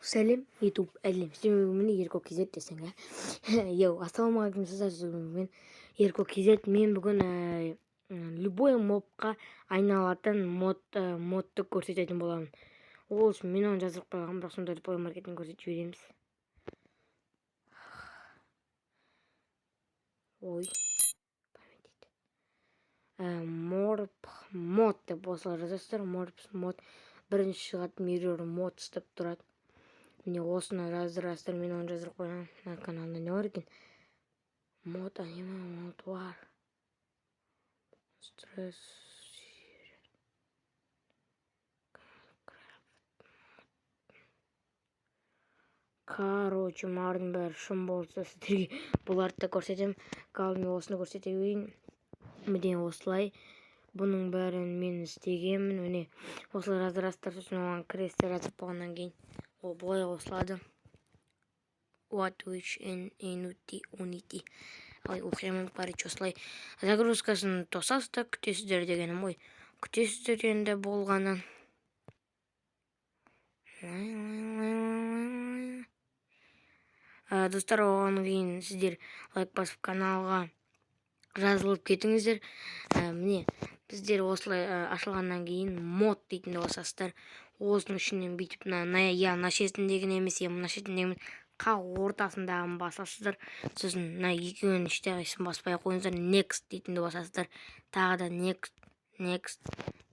Сәлем, YouTube әлем. Сіздермен Ерко KZ десең, ә? Йоу, ассалаумағалейкум, сіздермен Ерко KZ. Мен бүгін любой мобқа айналатын модты көрсететін боламын. Ол үшін мен оны жазып қойғанмын, бірақ сонда да Play Market'тен көрсетіп жібереміз. Ой, память дейді. Морп мод деп осылай жазасыздар. Морп мод бірінші шығады, Mirror Mods деп тұрады. Міне, осыны жаздырасыздар. Мен оны жаздырып қойғанмын. Мына каналда не бар екен? Мод аниме, мод бар, стресс. Короче, мыналардың бәрі шын болса, сіздерге бұларды да көрсетемін. Қазір мен осыны көрсете берейін. Міне, осылай, бұның бәрін мен істегенмін. Міне, осылай жаздырасыздар, сосын оған кіресіздер. Жазып болғаннан кейін ол былай қосылады. What which in inути unity. Ой, оқи алмаймын. Короче, осылай загрузкасын тосасыздар, күтесіздер дегенім ғой. Күтесіздер енді болғанын. Достар, оған кейін сіздер лайк басып, каналға жазылып кетіңіздер. Міне, біздер осылай ашылғаннан кейін мод дейтінді басасыздар. Осының ішінен бүйтіп мына, я мына шетіндегіні емес, я мына шетіндегіні, қақ ортасындағын басасыздар. Сосын мына екеуінің ешқайсысын баспай ақ қойыңыздар. Next дейтінді басасыздар, тағы да next, next,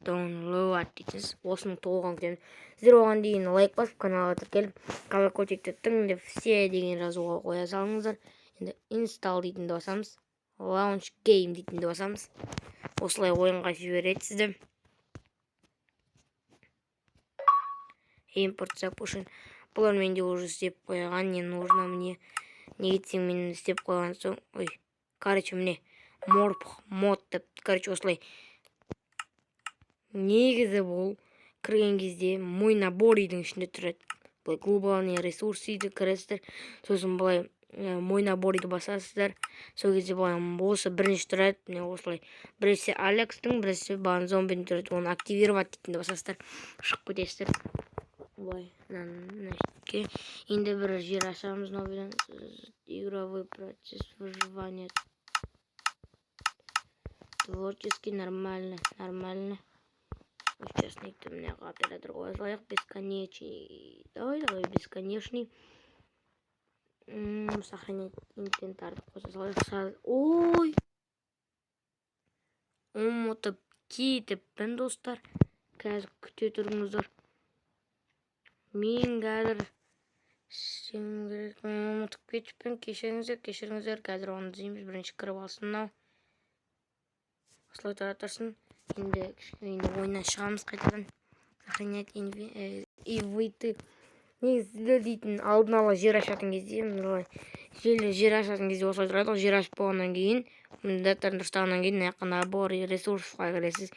download дейтінсіз. Осының толығын күтеміз. Сіздер оған дейін лайк басып, каналға тіркеліп, колокольчикті тың деп, все деген жазуға қоя салыңыздар. Енді install дейтінді басамыз, launch game дейтінді басамыз. Осылай ойынға жібереді сізді. Импорт запущен. Бұлар менде уже істеп қойған, не нужно мне. Неге десең, мен істеп қойған соң. Ой, короче, міне, морп мод деп. Короче, осылай. Негізі бұл кірген кезде мой наборыйдың ішінде тұрады. Былай глобальный ресурсыйды кіресіздер, сосын былай мой наборыйды басасыздар. Сол кезде былай осы бірінші тұрады. Міне, осылай біресе Алекстің, біресе бағана зомбидің тұрады. Оны активировать дейтінді басасыздар, шығып кетесіздер. Былай мына жерге енді бір жер ашамыз. Новыйдан игровой процесс, выживание, творческий, нормально, нормально. Участникті мына оператор қоя салайық. Бесконечный, давай, давай, бесконечный. Сохранять инвентарды қоса салайық. Ой, ұмытып кетіппін, достар. Қазір күте тұрыңыздар, мен қазір істеуім керек. Ұмытып кетіппін, кешіріңіздер, кешіріңіздер. Қазір оны түзейміз. Бірінші кіріп алсын мынау, осылай тұра тұрсын. Енді кішкене, енді ойыннан шығамыз қайтадан. Сохранять и выйти. Негізі сіздер дейтін алдын ала жер ашатын кезде, былай жер ашатын кезде осылай тұрады ғой. Жер ашып болғаннан кейін, заттарын дұрыстағаннан кейін, мына жаққа набор ресурсовқа кіресіз.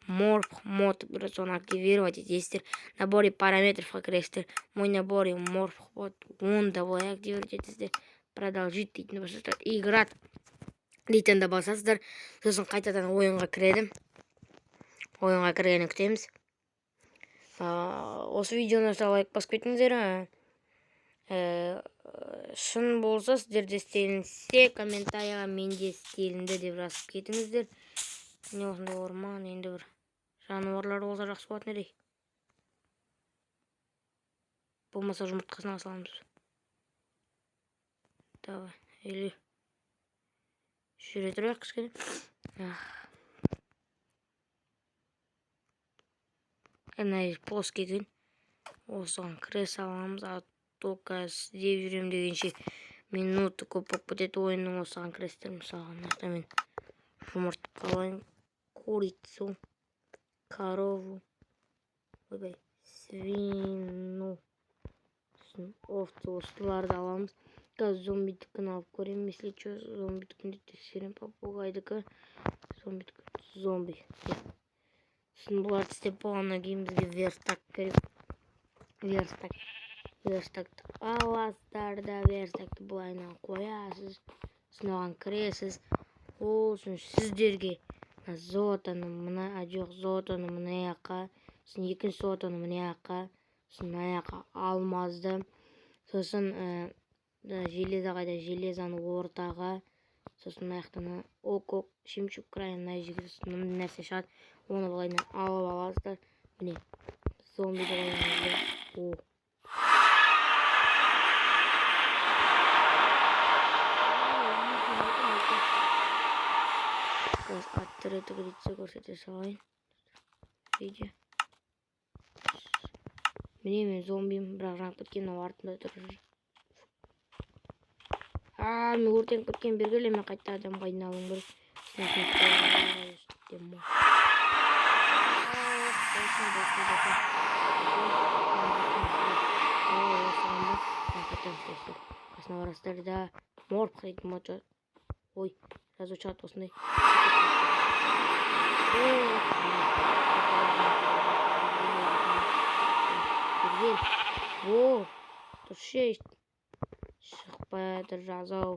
Морф мод деп тұрады, соны активировать етесіздер. Наборы параметровқа кіресіздер, мой наборы морф мод, оны да былай активировать етесіздер. Продолжить дейтінді басасыздар, играть дейтінді басасыздар. Сосын қайтадан ойынға кіреді. Ойынға кіргенін күтеміз. Осы видеоны лайк басып кетіңіздер. Шын болса, сіздерде істелінсе, комментарийға менде істелінді деп жазып кетіңіздер. Міне, осындай орман. Енді бір жануарлар болса, жақсы болатын еді. Болмаса жұмыртқасын ала саламыз. Давай, или жүре тұрайық кішкене. Ана плоский екен, осыған кіре саламыз. А то қазір іздеп жүремін дегенше, минуты көп болып кетеді ойынның. Осыған кіресіздер. Мысалға, мына жақта мен жұмыртқа алайын, курицу, корову, ойбай, свину, сосын овцу, осыларды аламыз. Қазір зомбидікін алып көремін. Если че, зомбидікін де тексеремін. Попугайдікі, зомбидікі, зомби. Сосын бұларды істеп болғаннан кейін бізге верстак керек. Верстак, верстакты аласыздар да, верстакты былайынан қоясыз, сосын оған кіресіз. Ол үшін сіздерге мына золотоны мына, жоқ, золотоны мына жаққа, сосын екінші золотоны мына жаққа. Сосын мына жаққа алмазды, сосын железо қайда, железоны ортаға, сосын мына жақтан ок ок жемчуг край мына жерге, сосын мынандай нәрсе шығады, оны былайынан алып аласыздар. Міне, зомбиді қоямыз да. О, қазір открытый лицо көрсете салайын видео. Міне, мен зомбимін, бірақ жанып кеткен, мынау артымда тұр. А, мен өртеніп кеткен, бергеле, мен қайта адамға айналуым керек. Қасына барасыздар да, морг дейтін мод. Ой, жазу шығады осындай. Бергел. О, тұршы, шықпай жатыр жазау.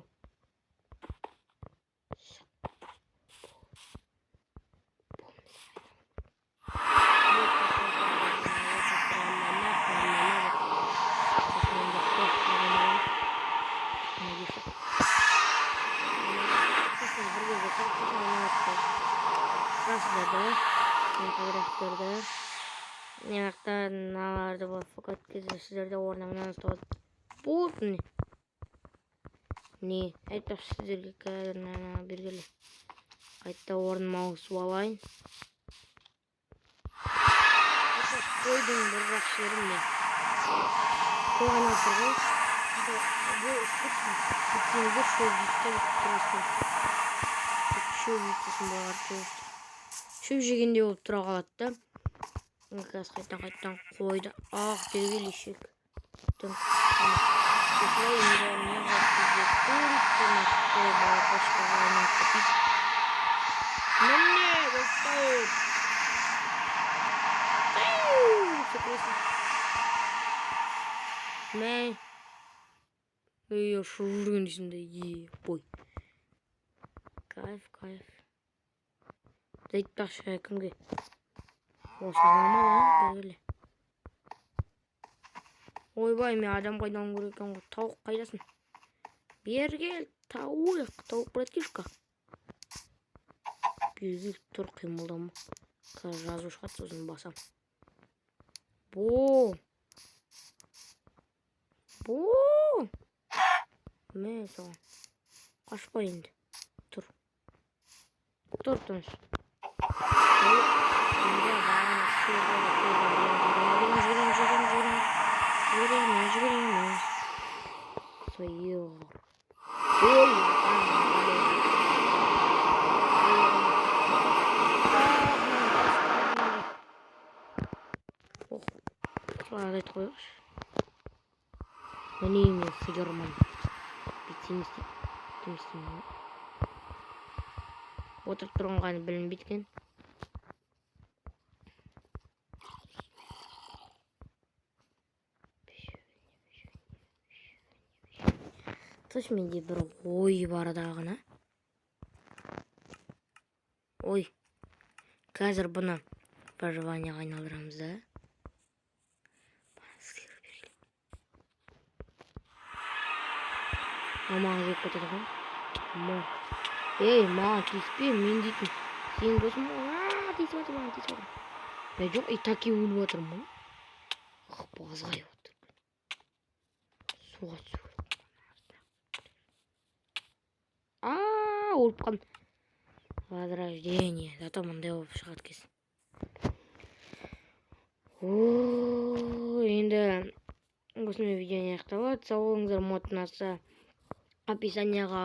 Тұрасыздар да, мына жақта мыналарды фокат өткізесіздер де, орнына мынаны ұстап вот. Міне, не айтпақшы, сіздерге қазір мынаны бергелі қайта орныма ауысып алайын. Қойдың бір жақсы жері, міне, қойға айналыстыр ғой. Бұл бүйтсеңіздер, шөп жейді да, бүйтіп тұрасыздар, шөп жейді, сосын бұлар шөп жегендей болып тұра қалады да. Қазір қайтадан қайтадан қойды. Ах, бергел, ешек. Осылай енді мына курица балапашкаға айналып кетейік. Міне, достар, секіресің. Мә, ей, ұшып жүрген дейсің да. Е, бой, кайф, кайф. Айтпақшы, кімге осы ма? Бергеле. Ойбай, мен адамға айналуым керек екен ғой. Тауық, қайдасың? Бері кел, тауық, тауық, братишка, бері тұр, қимылдама. Қазір жазу шығады, сосын басам. Бо, бо, мә саған, қашпа енді, тұр, тұр, тыныш. Енді бағана жүгіреміз, жүгіреміз, жүгіреміз, жүгіреміз, жүгіреміз, сиыр. Ой, ох, соларды айтып қояйықшы. Міне, мен сиырмын. Бүйтсем не істейді, бүйтсем істемейді. Отырып тұрғаны білінбейді екен. Тош, менде бір ой бар дағыны. Ой, қазір бұны выживание ға айналдырамыз да. Сиыр бергеле. Маған жеп кетеді ғой. Ма. Ей, маған тиіспе, мен дейтін сенің досың ғой. А, тиісіп жатыр, маған тиісіп жатыр. Е, жоқ, и так и өліп жатырмын ғой. Базғайып отыр. Суға түсу керек. А, өліп қалдым. Возрождение. Зато мындай болып шығады екенсің. О, енді осымен видео аяқталады. Сау болыңыздар. Мод ұнаса, описанияға,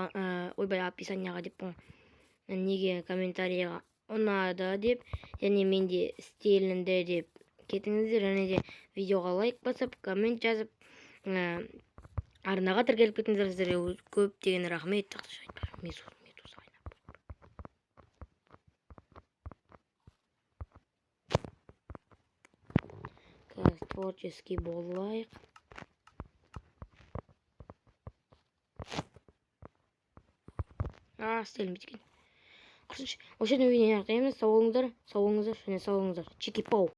ойбай, описанияға деп, неге, комментарийға ұнады деп және менде істелінді деп кетіңіздер. Және де видеоға лайк басып, коммент жазып, арнаға тіркеліп кетіңіздер. Сіздерге көптеген рахмет. Медуза айнап. Қазір творческий болайық. А, істелінбейді екен. Құрысыншы. Осы жерден видеоны аяқтаймыз. Сау болыңыздар, сау болыңыздар және сау болыңыздар. Чики пау.